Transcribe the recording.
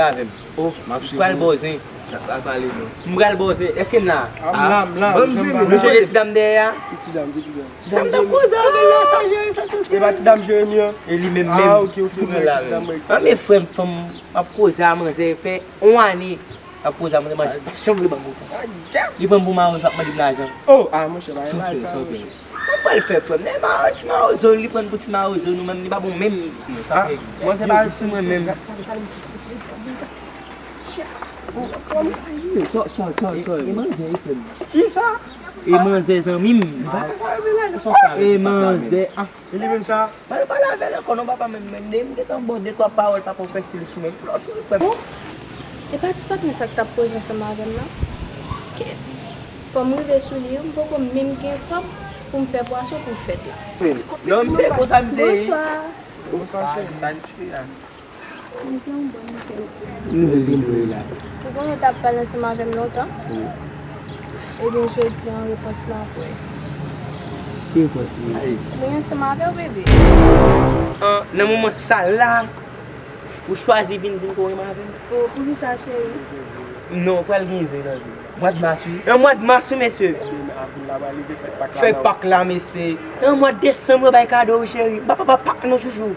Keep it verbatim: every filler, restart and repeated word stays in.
Avè m. Oh, m pral ba w zen. M pral ba w zen. Èske m la? Ah, m la, m la. Ban m zen. Nou sonje ti dam dèyè a? Ki ti dam, ki ti dam? Ti dam t ap koze avè l la, sa Jeremi, sa tout. E pa ti dam Jeremi an? E li menm menm. Ah, ok, ok, mwen, ti dam mwen. An, men frè m, fanm ap koze a manzè fè yon ane. Ap koze a manzè, manzè pa janm vle ban m otan. Li pran m pou mawozo, ap mande m lajan. Oh, ah, monchè, pa gen bagay sa, monchè. Sa pral fè frè m? Nèg mawo, ti mawozo, li pran pou ti mawozo, nou menm, li pa bon menm. Ah, mwen se pa sou mwen menm. Sò, sò, sò, sò. E manzè, e frè m. Kisa? E manzè, zanmi m. E manzè, ah. Li menm sa? Pa pale avè l ankò non, papa, men, men, men, m gentan ba w de twa pawòl, papa, w fè stil sou mwen. Lòt sou frè m. Bon, e pa ti patnè sa k t ap koze ansanm avè m nan? Ke, fò m rive sou li, m poko menm gen kòb pou m fè pwason pou fèt la. Non, m se konsa m te ye. Bonswa. Bonswa, cheri. Sa n cheri a. Ou gen yon bon nouvèl pou mwen. Nouvèl ki pou la? Ou konnen w t ap pale ansanm avè m lontan? Wi. Ebyen, jodi an, repons lan pou ou. Ki repons li? Mwen ansanm avè w, bebe. An, nan moman sa la, ou chwazi vin di m ke w renmen avè m? O, poukisa, cheri? Non, pral gen zen nan vi. Mwa d mas, wi. Nan mwa d mas, wi, mesye. Fèt Pak la, mesye. Nan mwa desanm, yo bay kado, wi, cheri. M pa papa Pak, non, chouchou.